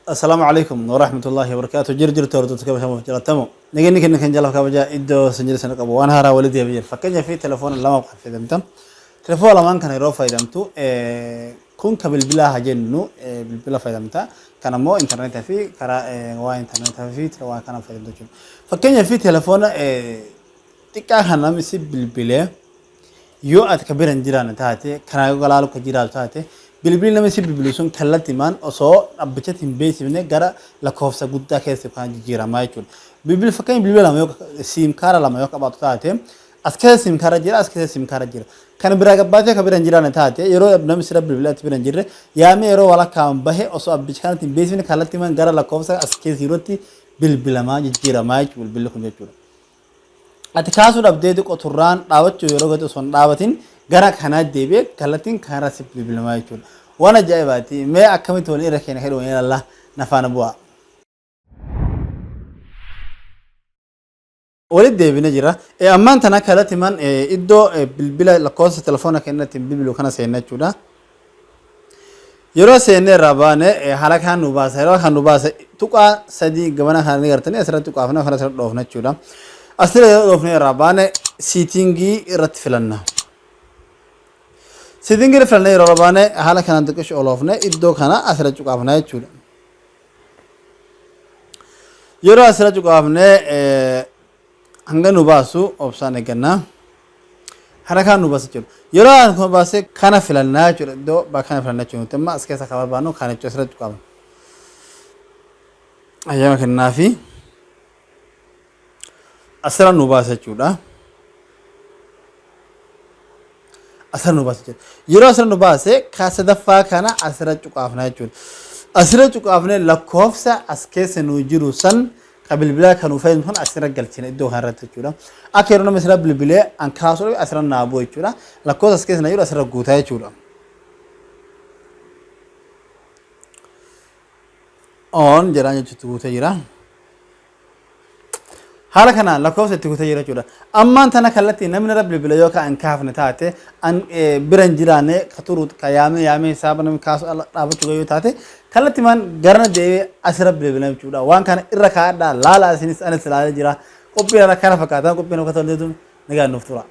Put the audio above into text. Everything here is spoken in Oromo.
Assalaamu alaikum warahmatullahi wabarakatuh. Jir jirtu hordoftoota kabajamoo jaallatamoo. Nageenyi keenya kan jalaaf kabajaa iddoo isin jiru sana qabu waan haaraa walitti deebi'ee jira. Fakkeenyaaf telefoona lama kan fayyadamtan. Telefoona lamaan kana yeroo fayyadamtu kun ka bilbilaa haa jennu bilbila fayyadamta. Kan ammoo intarneetaa fi karaa waa intarneetaa fi waa kana fayyadamtu jechuudha. Fakkeenyaaf telefoona xiqqaa kan namni si bilbilee yoo ati ka bira hin jiraanne taate, kanaa yoo galaalu ka jiraatu taate, bilbilli namni si bilbilu sun kallattimaan osoo dhaabbachatti hin beeksifne gara lakkoofsa guddaa keessa kan jijjiiramaa jechuudha. Bilbila fakkeenya bilbila lama yoo siim kaara lama yoo qabaatu taate, as keessa siim kaara jira, as keessa siim kaara jira. Kan biraa gabbaatee ka bira hin jiraanne taate, yeroo namni sirra bilbilee ati bira hin jirre, yaamee yeroo walakkaan bahe osoo abbicha kanatti hin beeksifne kallattimaan gara lakkoofsa as keessa jirutti bilbilamaa jijjiiramaa jechuudha bilbilli kun jechuudha. Ati kaasuu dhabdee xiqqoo turraan dhaabachuu yeroo gadi osoo hin dhaabatin gara kanaa deebi'ee kallattiin kanarra si bilbilamaa jechuudha. Waan ajaa'ibaati. Mee akkamitti waliin irra keenya hedhu waliin ilaalla na faana bu'aa. Walitti deebine jira. Ammaan tana kallattimaan iddoo bilbila lakkoofsa telefoona keenya ittiin bilbilu kana seenna jechuudha. Yeroo seennee irraa baane haala kanaan nu baasa. Yeroo kan nu baase tuqaa sadii gabana kana ni gartanii asirratti tuqaafna kana asirratti dhoofna jechuudha. Asirra yeroo dhoofne irraa baane siitingii irratti filanna. Siitingii irratti filannee yeroo baane haala kanaan xiqqishu oloofne iddoo kana asirra cuqaafna jechuudha. Yeroo asirra cuqaafne hanga nu baasu obsaan eegganna. Harakaan nu baasa jechuudha. Yeroo nu baase kana filannaa jechuudha. Iddoo bakka kana filanna jechuudha. Nuti amma as keessa kan barbaannu kana jechuudha asirratti qabna. Hayyama kennaafi asirra nu baasa jechuudha. Asirra nu baasa jechuudha. Yeroo asirra nu baase ka sadaffaa kana asirra cuqaafna jechuudha. Asirra cuqaafne lakkoofsa as keessa nu jiru san ka bilbilaa kan nu fayyadamu san asirra galchina iddoo kanarratti jechuudha. Akka yeroo namni asirra bilbilee an kaasuu dhabe asirra naa bu'u jechuudha. Lakkoofsa as keessa na jiru asirra guutaa jechuudha. On jedhaan jechuutti guutee jira. Haala kanaan lakkoofsa itti guutee jira jechuudha. Ammaan tana kallattii namni irra bilbila yoo ka an kaafne taate an bira hin jiraanne ka turu ka yaamee yaamee hisaaba namni kaasu ala dhaabachuu yoo taate kallattimaan garana deebi'ee asirra bilbila jechuudha. Waan kana irra kaa'adhaa laala isinis anis ilaalee jira. Qophiin irra kana fakkaatan qophiin akka tolteetu nagaan nuuf tura.